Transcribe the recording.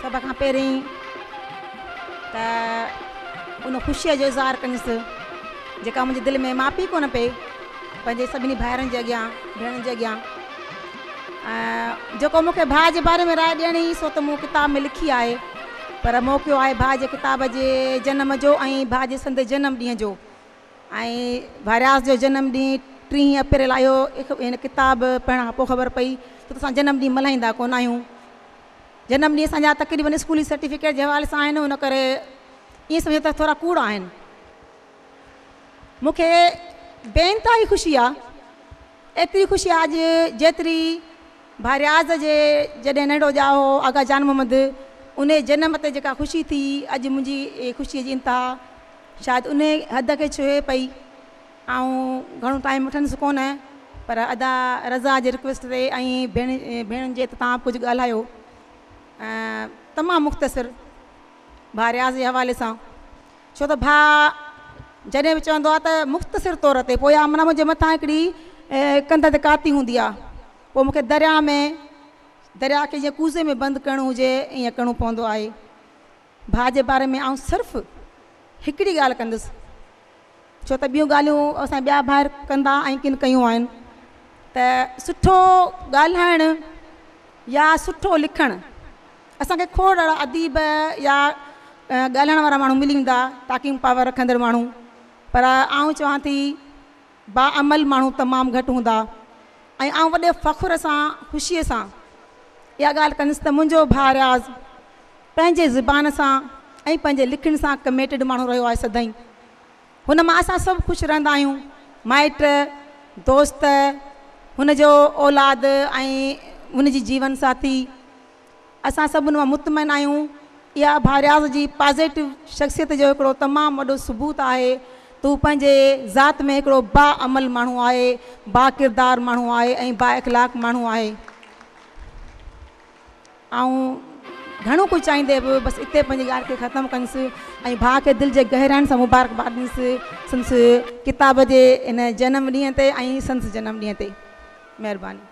سڀ کان پهرين ته ان خوشيء جو اظهار ڪندس جيڪا منهنجي دل ۾ ماپي ڪونه پئي پنهنجي سڀني ڀائرن جي اڳيان ڀيڻن جي اڳيان ۽ جيڪو مون کي ڀاء جي باري ۾ راء ڏيڻي هئي سو ته مون ڪتاب ۾ لکي آهي پر موقعو آهي ڀاء جي ڪتاب جي جنم جو ۽ ڀاء جي سندس جنم ڏينهن جو ۽ ڀاء رياض جو جنم ڏينهن ٽيهين اپريل آيو هن ڪتاب پڙهڻ کان پوء خبر پئي ته اسان جنم ڏينهن ملهائيندا ڪونه آهيون جنم ڏينهن اسان جا تقريبن اسڪولي سرٽيفڪيٽ جي حوالي سان آهن ان ڪري ائين سمجهو ته ٿورا ڪوڙ آهن. مون کي بي انتهائي خوشي آ، ايتري خوشي آ اڄ جيتري ڀاء رياض جي جڏهن ننڍڙو ڄائو هو آغا جان محمد انهي جنم تي جيڪا خوشي ٿي اڄ منهنجي خوشي جي انتها شايد انهي حد کي ڇهي پئي. آئون گهڻو ٽائيم وٺندس ڪونه پر ادا رضا جي رڪويسٽ تي ۽ ڀيڻ ڀيڻن جي ته توهان به ڪجهه ڳالهايو تمام مختصر ڀاء رياض جي حوالي سان ڇو ته ڀاء جڏهن به چوندو آهي ته مختصر طور تي پوء اها معنيٰ منهنجي مٿان هڪڙي ڪنڌ تي ڪاتي هوندي آهي پوء مونکي درياء ۾ درياء کي جيئن ڪوزي ۾ بند ڪرڻو هجي ائين ڪرڻو پوندو آهي ڀاء جي باري ۾ آئون صرف هڪڙي ڳالهه ڪندس ڇو ته ٻيون ڳالهيون اسان ٻيا ڀائر ڪندا ۽ ڪن ڪيون آهن ته سٺو ڳالهائڻ يا سٺو لکڻ اسان کي کوڙ اهڙا اديب يا ڳالهائڻ وارا ماڻهو ملي ويندا ٽاڪنگ پاور رکندڙ ماڻهو پر آئون چوان ٿي باعمل ماڻهو تمام گهٽ هوندا ۽ آئون وڏي فخر سان خوشيء سان اها ڳالهه ڪندس ته منهنجو ڀاء رياض پنهنجي زبان سان ۽ پنهنجي لکڻين سان ڪميٽيڊ ماڻهو رهيو آهي سدائين هن مان اسان سڀ خوش رهندا آهيون مائٽ دوست هن جو اولاد ۽ هن جي جيون ساٿي اسان سڀ ان مان مطمئن آهيون. اها ڀاء رياض جي پازيٽو شخصيت جو هڪڙو تمام وڏو ثبوت آهي ته هو پنهنجي ذات ۾ هڪڙو باعمل ماڻهو آهي، باڪردار ماڻهو آهي ۽ بااخلاق ماڻهو آهي. آئون گهڻو ڪجهه چاهيندي به بس اتي پنهنجي ڳالهه کي ختم ڪندس ۽ ڀاء کي دل جي گهراين سان مبارڪباد ڏيندس سندس ڪتاب جي ان جنم ڏينهن تي ۽ سندس جنم ڏينهن تي. مهرباني.